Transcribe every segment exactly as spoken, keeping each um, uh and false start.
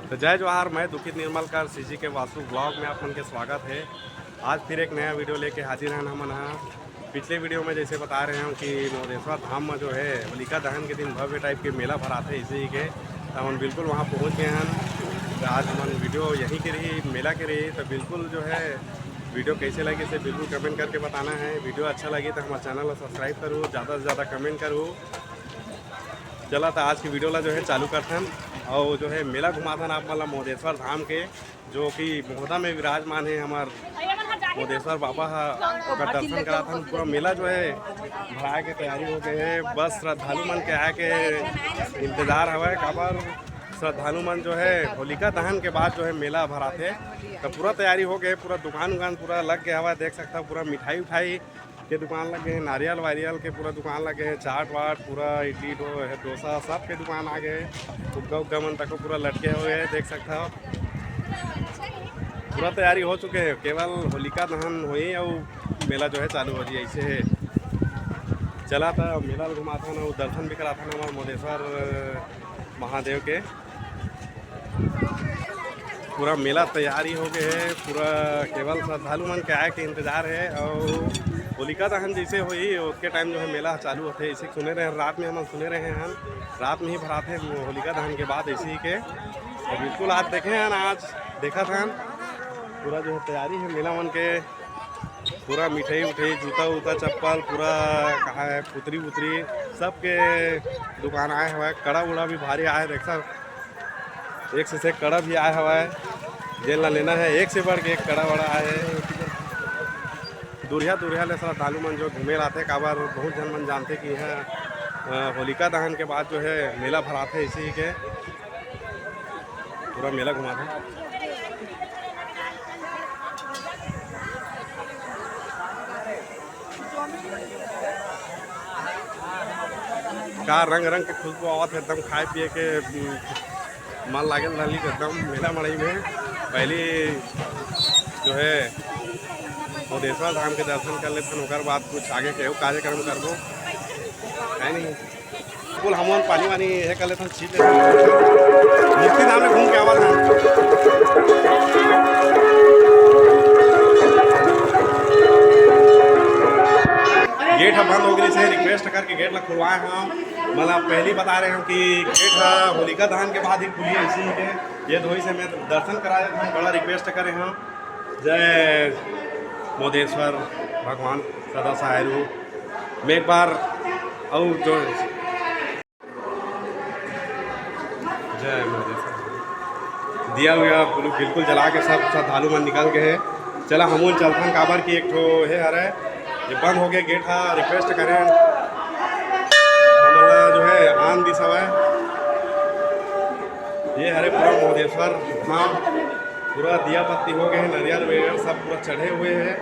तो जय जोहार, मैं दुखित निर्मलकर, सीजी के वास्तु ब्लॉग में आप मन के स्वागत है। आज फिर एक नया वीडियो लेके हाजिर हन हमन हा। पिछले वीडियो में जैसे बता रहे हन कि मोहदेश्वर धाम में जो है होलिका दहन के दिन भव्य टाइप के मेला भराथे इसी के, तो हमन बिल्कुल वहाँ पहुँच गए हन। तो आज हमन वीडियो यहीं के रही, मेला के रही। तो बिल्कुल जो है वीडियो कैसे लगी से बिल्कुल कमेंट करके बताना है। वीडियो अच्छा लगी तो हमारे चैनल को सब्सक्राइब करूँ, ज़्यादा से ज़्यादा कमेंट करूँ। चला तो आज की वीडियो ला जो है चालू करथन और जो है मेला घुमाथन आप मन ला मोहदेश्वर धाम के, जो कि मोहदा में विराजमान है हमार मोहदेश्वर बाबा हा, ओकर दर्शन कराथन। पूरा मेला जो है भराए के तैयारी हो गए है, बस श्रद्धालु मन के आए के इंतजार हवय। काबर श्रद्धालु मन जो है होलिका दहन के बाद जो है मेला भराथे, तो पूरा तैयारी हो गए, पूरा दुकान उकान पूरा लग गया हवय। देख सकता हूँ पूरा मिठाई उठाई के दुकान लग गए हैं, नारियल वारियल के पूरा दुकान लग गए हैं, चाट वाट पूरा इडली डो-, डोसा सब के दुकान आ गए हैं। फुग्गा उग्गा मन तको पूरा लटके हुए हैं, देख सकता हो। पूरा तैयारी हो चुके हैं, केवल होलिका दहन होही और मेला जो है चालू हो जाए ऐसे है। चला था मेला ल घुमाथन और दर्शन भी कराथन हमारे मोहदेश्वर महादेव के। पूरा मेला तैयारी हो गए है, पूरा केवल श्रद्धालु मन के आए के इंतजार है। और होलिका दहन जैसे होही उसके टाइम जो है मेला चालू होथे, ऐसे सुने रहे, रात में हम सुने रहे हैं, रात में ही भराथे होलिका दहन के बाद ऐसे ही के। तो बिल्कुल आज देखे हैं, आज देखा था पूरा जो है तैयारी है मेला मन के, पूरा मिठाई उठाई, जूता उता, चप्पल, पूरा कहा है पुतरी उतरी, सबके दुकान आए हुए। कड़ा उड़ा भी भारी आए, देख सब एक से, से कड़ा भी आए हुआ है, जेन ला लेना है, एक से बढ़ के एक कड़ा वड़ा आए है। दूरिया दूरिया ले श्रद्धालु मन जो घूमे लाथे, काबर बहुत झन मन जानथे कि यहाँ अ, होलिका दहन के बाद जो है मेला भराथे इसी के। पूरा मेला घुमाथे। का रंग रंग के खुशबू आवत है, एकदम खाए पिए के, उम, मन लागल रहली एकदम मेला मड़ई में। पहली जो है मोहदेश्वर धाम के दर्शन कर लेथन, ओकर बाद कुछ आगे के कार्यक्रम करबो, है नहीं? बिल्कुल, हमन पानी वानी ये कर लेथन, छीट लेथन। मुक्ति धाम में घूम के आवत हन। गेट ह बंद हो गई से, रिक्वेस्ट करके गेट ला खुलवाए हम। मतलब पहली बता रहे हम कि गेट ह होलिका दहन के बाद ही खुली है, इसी के ये धोई से मैं दर्शन कराए हम, बड़ा रिक्वेस्ट करे हम। जय मोदेश्वर भगवान सदा सहाय रहू। मैं एक बार और जो जय मोदेश्वर दिया हुआ बिल्कुल जला के सब श्रद्धालु मन निकल गए हैं। चला हमन चलथन, काबर कि एक ठो हे हरे, ये बंद हो गया गेट हा, रिक्वेस्ट करें हमला जो है आन दिस हवय। ये हरे पूरा मोदेश्वर धाम, पूरा दिया बत्ती हो गए हैं, नरियल वरियल सब पूरा चढ़े हुए हैं।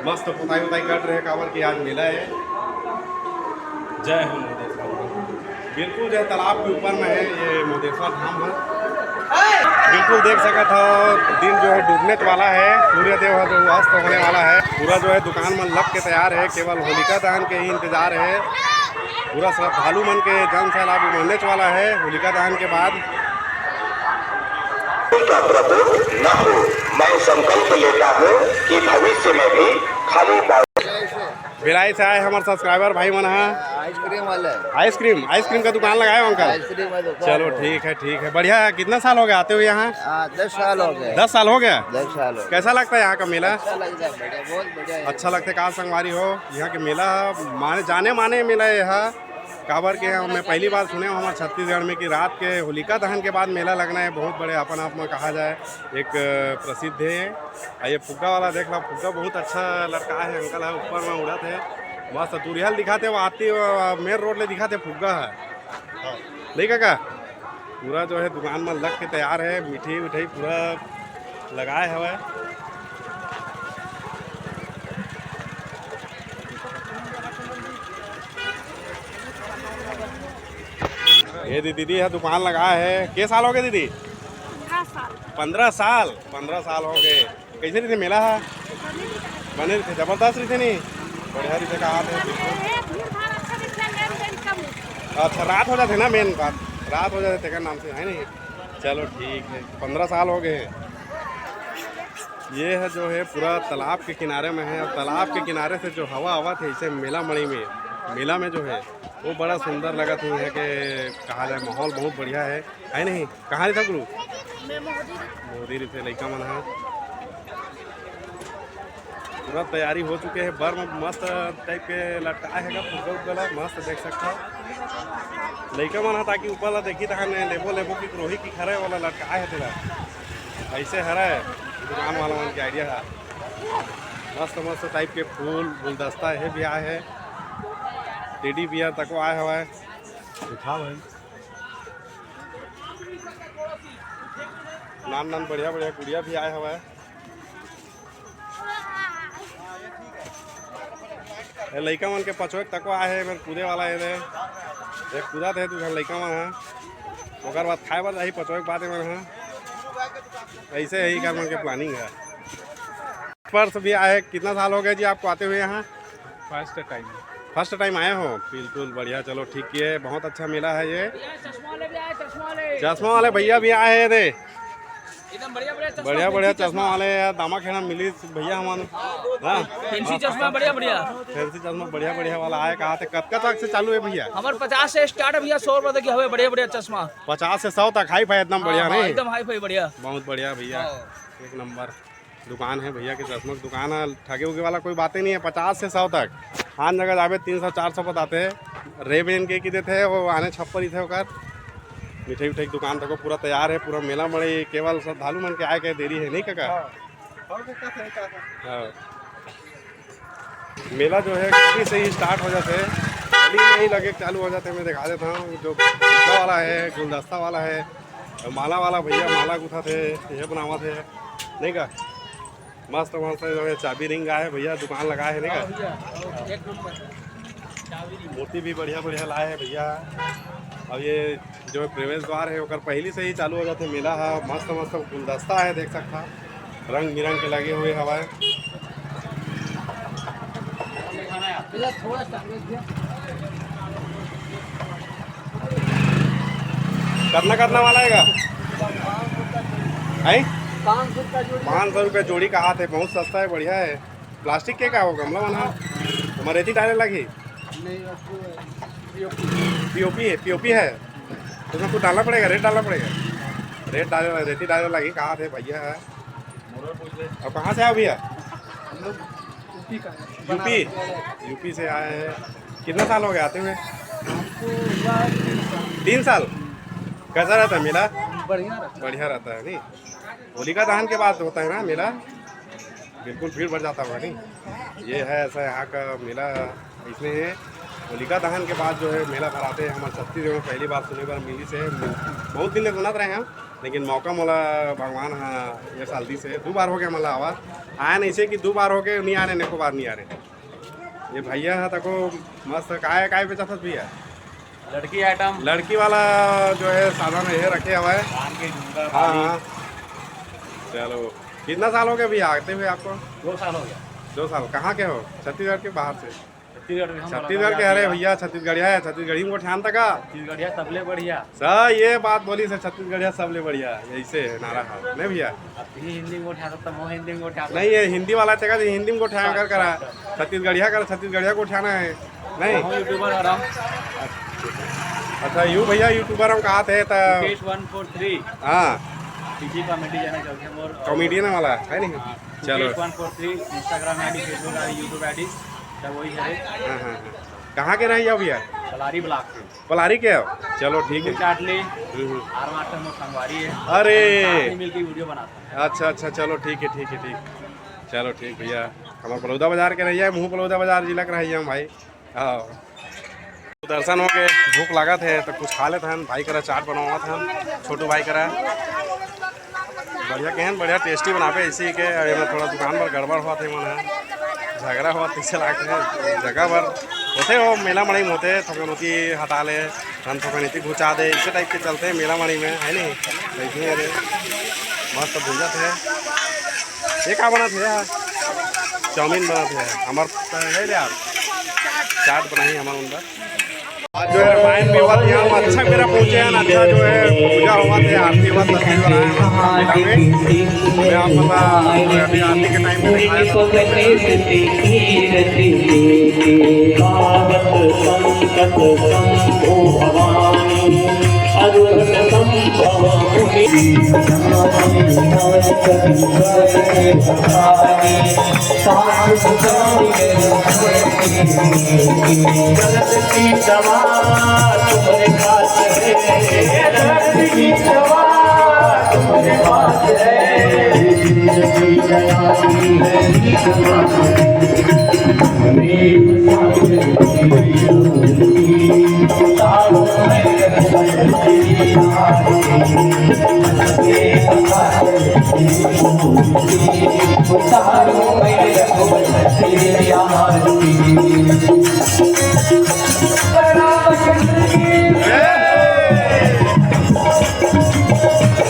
मस्त पुताई उताई कर रहे हैं, काबर कि आज मेला है। जय हो मोदेश्वर। बिल्कुल जो है तालाब के ऊपर में है ये मोदेश्वर धाम है। बिल्कुल देख सकत हो, दिन जो है डूबने वाला है, सूर्य देव है जो अस्त होने वाला है। पूरा जो है दुकान मन लग के तैयार है, केवल होलिका दहन के ही इंतजार है। पूरा श्रद्धालु मन के जन सैलाब उमड़ने वाला है होलिका दहन के बाद। का प्रकोप न हो। मैं संकल्प लेता हूँ कि भविष्य में भी खाली पाँव भिलाई से आए हमारे सब्सक्राइबर भाई मन ह। आइसक्रीम वाला है। आइसक्रीम, आइसक्रीम का दुकान लगाए हो अंकल? आइसक्रीम वाला दुकान चलो है। ठीक है, ठीक है, बढ़िया है। कितना साल हो गया आते हुए यहाँ? हाँ, दस साल हो गए। दस साल हो गया? दस साल हो गए। कैसा लगता है यहाँ का मेला? अच्छा लगता है, बढ़िया, बहुत बढ़िया है। अच्छा लगता है। का संगवारी हो, यहाँ के मेला माने, जाने माने मेला है यहाँ। काबर के हम, मैं पहली बार सुने हूँ हमारे छत्तीसगढ़ में कि रात के होलिका दहन के बाद मेला लगना है, बहुत बड़े अपन आप में कहा जाए, एक, अ, प्रसिद्ध है। आ ये फुग्गा वाला देख ला, फुग्गा बहुत अच्छा लटका है, अंकल है ऊपर में उड़त है, मस्त दूरिहा ले दिखाते, वो आती, अ, मेन रोड ले दिखाते फुग्गा है। हाँ। नहीं काका, पूरा जो है दुकान में लग के तैयार है, मिठाई उठाई पूरा लगाए हवय। ये दी-, दीदी ह दुकान लगाए हे। के साल हो गए दीदी? पंद्रह साल। पंद्रह साल, पंद्रह साल हो गए। कैसे रहिथे मेला ह? बने रहिथे, जबरदस्त रहिथे नी? बढ़िया रहिथे, कहा थे। अच्छा, रात हो जाथे ना, मेन बात रात हो जाथे, तेकर नाम से है नहीं। चलो ठीक है, पंद्रह साल हो गए हैं। ये है जो है पूरा तालाब के किनारे में है, और तालाब के किनारे से जो हवा आवत है इसे मेला मड़ई में, मेला में जो है वो बड़ा सुंदर लगत है। यहाँ के कहा जाए माहौल बहुत बढ़िया है, है नहीं? कहाँ रहिथव गुरु? मैं मोहदी रहिथों। मोहदी रहिथे लइका मन ह। पूरा तैयारी हो चुके हे। बर म मस्त टाइप के लटकाए हे गा फुग्गा उग्गा ला, मस्त देख सकथव। लइका मन ह ताकि ऊपर ला देखही तहन लेबो लेबो कि रोही कि खरे वाला लटकाए हे तेला। ऐसे हरय दुकान वाला मन के आइडिया ह। मस्त मस्त टाइप के फूल गुलदस्ता हे भी आए हे। टेडी बियर तको आए हवय। उठा भाई। नान नान बढ़िया बढ़िया गुड़िया भी आए हवय। ए लइका मन के पचोए के तको आए हे, एमन कूदे वाला हे रे। एक कूदत हे दू झन लइका मन ह। ओकर बाद खाए बर जाही पचोए के बाद एमन ह। ऐसे ही एकर मन के प्लानिंग है। पर्स भी आए, कितना साल हो गया जी आपको आते हुए यहाँ? First time. फर्स्ट टाइम आए हो? बिल्कुल बढ़िया, चलो ठीक है, बहुत अच्छा मेला है ये। भैया, चश्मा वाले भी आए, चश्मा वाले। चश्मा वाले भैया भी आए हैं रे। एकदम बढ़िया, बढ़िया चश्मा, बढ़िया, बढ़िया फैंसी चश्मा चश्मा। वाले यार, दामा खेड़ा मिली भैया हमन। हाँ। फैंसी चश्मा बढ़िया, बढ़िया। फैंसी चश्मा बढ़िया, बढ़िया वाला आए, कहा थे, कतका तक से चालू है भैया? हमारे पचास से स्टार्ट है भैया, सौ रुपए तक की हवे बढ़िया, बढ़िया चश्मा। पचास से सौ तक हाई फाई एकदम बढ़िया, हाँ, हाँ, नहीं? एकदम हाई फाई बढ़िया। बहुत बढ़िया भैया, हाँ। एक नंबर। दुकान है भैया के, चश्मा के दुकान है, ठगे उगे वाला कोई बातें नहीं है। पचास से सौ तक, आन जगह जाबे तीन सौ चार सौ बताते हैं। रेबेन के की देते हैं, वो आने छप्पर ही थे ओकर। मिठाई उठाई के दुकान तको पूरा तैयार है, पूरा मेला मड़ई केवल श्रद्धालु मन के आए के देरी है, नहीं काका? हाँ। और वो का सही कहा। हाँ। मेला जो है कभी से ही स्टार्ट हो जाते हैं, गली में ही लगे चालू हो जाते हैं। मैं दिखा देता हूँ, जो फुग्गा वाला है, गुलदस्ता वाला है, माला वाला भैया माला गुथा थे, ये बनावा थे, नहीं का? मस्त मस्त जो है चाबी रिंग आए भैया, दुकान लगाए है, नहीं का? हाँ भैया, एक नंबर। मूर्ति भी बढ़िया बढ़िया लाए है भैया। अब ये जो प्रवेश द्वार है ओकर पहली से ही चालू हो जाते मेला है। मस्त मस्त गुलदस्ता है, देख सकता, रंग बिरंग के लगे हुए हवाए। कितना कितना वाला है गा? है पाँच सौ रुपया जोड़ी। पाँच सौ रुपया जोड़ी कहा थे, बहुत सस्ता है, बढ़िया है। प्लास्टिक के का हो गमला मन ह? हमर रेती डाले लगही। नहीं, पीओपी है, पीओपी है। तो उसमें कुछ डालना पड़ेगा, रेत डालना पड़ेगा। रेत डाले, रेती डाले लगही, कहा थे भैया है। और कहाँ से आए भैया? हम लोग यूपी का है। यूपी? यूपी से आए हैं। कितना साल हो गया आते हुए? हमको हुआ तीन साल। तीन साल। कैसा रहता है मेला? बढ़िया रहता है। बढ़िया रहता है, नहीं? होलिका दहन के बाद होता है ना मेला? बिल्कुल भीड़ बढ़ जाता होगा, नहीं? ये है ऐसा यहाँ का मेला, इसमें है। होलिका दहन के बाद जो है मेला भराते हैं। हमारे छत्तीसगढ़ में पहली बार सुने बर मिली से, बहुत दिन ले सुनत रहे हैं हम, लेकिन मौका मोला भगवान ह ये साल दिस हे, दू बार हो गया मोला आवा। आया नहीं से कि दू बार हो गए, नहीं आने, एको बार नहीं आ रहे। ये भैया है तको मस्त, काय, काय बेचत हस भैया? लड़की आइटम। लड़की वाला जो है साधन ये रखे हुआ है। कान के झुमका, हाँ, बाली। हाँ। चलो, कितना साल हो गया भैया आते हुए आपको? दो साल हो गया। दो साल। कहाँ के हो? छत्तीसगढ़ के बाहर से? छत्तीसगढ़ में हम छत्तीसगढ़ के। अरे भैया, छत्तीसगढ़िया है, छत्तीसगढ़ी में गोठियान तक का। छत्तीसगढ़िया सबले बढ़िया। सर, ये बात बोली से, छत्तीसगढ़िया सबले बढ़िया, ऐसे है नारा है, नहीं भैया? अब तुम हिंदी में गोठिया सकता, मैं हिंदी में गोठिया सकता। नहीं, ये हिंदी वाला तेगा जी, हिंदी में गोठिया कर करा। छत्तीसगढ़िया कर, छत्तीसगढ़िया गोठियाना है, नहीं? हम यूट्यूबर आ रहा हूँ। अच्छा, यू भैया यूट्यूबर हम कहा थे तो मुकेश वन फोर थ्री। हाँ। पीजी कॉमेडी चैनल चलते हैं और कॉमेडियन वाला है नहीं? हाँ, चलो। Mukesh one four three, Instagram ID, Facebook ID, YouTube ID, सब वही है। हाँ, हाँ, हाँ। कहाँ के रहिए भैया? पलारी ब्लॉक से। पलारी के हो? चलो ठीक है। चाटली, हम्म, हम्म। आर मास्टर मोर संगवारी है। अरे। साथ में मिलके वीडियो बनाता है। अच्छा, अच्छा, चलो ठीक है, ठीक है, ठीक। चलो ठीक भैया, हमारे बलौदा बाजार के रहिए, मुँह बलौदा बाजार जिला के रहिए हम भाई। हाँ। दर्शन हो के भूख लागत है तो कुछ खा लेत हन। भाई करा चाट बनवावत हन, छोटू भाई करा। बढ़िया केहन, बढ़िया टेस्टी बनाबे ऐसे ही के। अब एमा थोड़ा दुकान बर गड़बड़ होत हे, मन ह झगड़ा होत तैसे लागत हे। जगह बर होते हो, मेला मड़ई में होते, थोकन ओती हटा ले, थन थोकन इति घुचा दे, इसे टाइप के चलते हैं मेला मड़ई में, है नहीं? देखिए रे, मस्त भूंजत है। ये का बनत है यार? चाउमीन बनत है। हमार तो है यार, चाट बनाई हमार अंदर। आज जो है रामायण भी हुआ, यहाँ हम अच्छा बेरा पहुँचे हैं, अच्छा जो है पूजा हुआ थे, आरती हुआ, सब चीज बनाए हैं, अभी आप पता, अभी आरती के टाइम पे दिखाया था।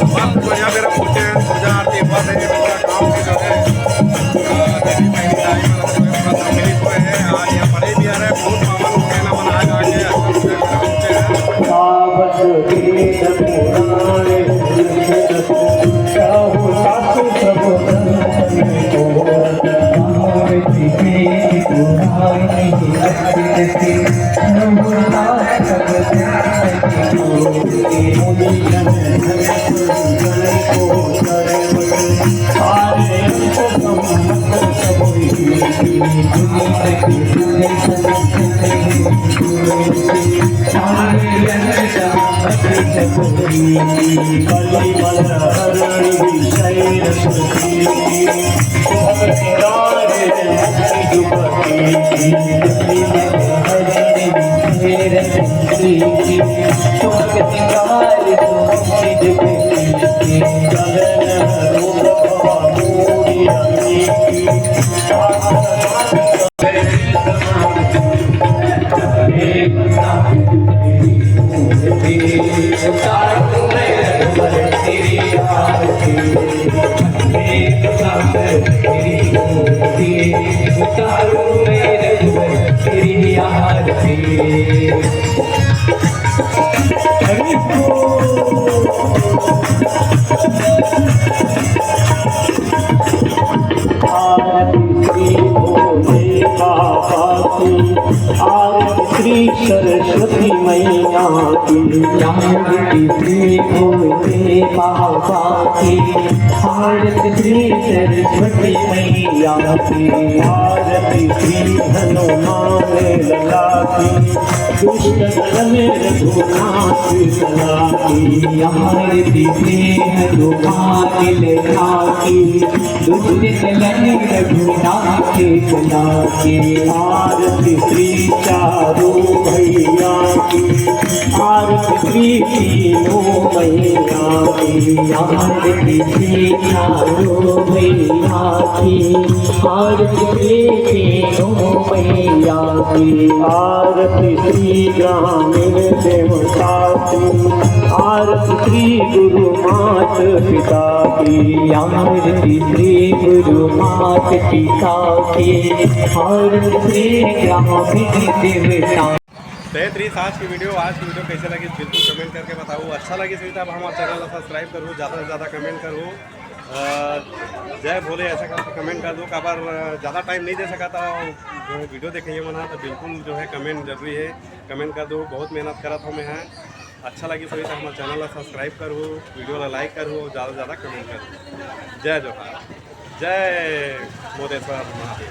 बहुत बढ़िया मेरा पूजा, पूजा आरती हुआ है, पूरा गाँव के जो है, अ, देवी बहन दाई मतलब जो है पूरा सम्मिलित हुए हैं। आज यहाँ पढ़े भी आ रहे हैं, बहुत पावन हो गया ना, मनाया जा के अच्छा पूजा मेरा पूजा है। आरती श्री भोले बाबा की, आरती श्री सरस्वती मैया की, आरती श्री भोले बाबा की, आरती श्री सरस्वती मैया की, आरती श्री हनुमान लला की, दुष्ट दमन रघुनाथ लला की, आरती श्री हनुमान लला की, दुष्ट दमन रघुनाथ लला की, आरती श्री चारों भैया की, आरती श्री तीनों मैया की, आरती श्री चारों भैया की, आरती श्री तीनों मैया की, आरती श्री ग्रामीण देवता की, आरती श्री गुरु मात पिता की, आरती श्री गुरु मात पिता की, आरती श्री ग्रामीण देवता। तो ये थी आज की वीडियो। आज की वीडियो कैसे लगी बिल्कुल कमेंट करके बताओ। अच्छा लगी सही तो आप हमारे चैनल को सब्सक्राइब करो, ज़्यादा से ज़्यादा कमेंट करो। अ, जय भोले ऐसा करके कमेंट कर दो। काबर ज़्यादा टाइम नहीं दे सका था जो है वीडियो देखे ये मना, तो बिल्कुल जो है कमेंट जरूरी है, कमेंट कर दो। बहुत मेहनत करत हूँ मैं, हाँ। अच्छा लगी सही तो हमारे चैनल को सब्सक्राइब करो, वीडियो ला लाइक करो, ज़्यादा से ज़्यादा कमेंट करो। जय जोहार, जय मोदेश्वर महादेव।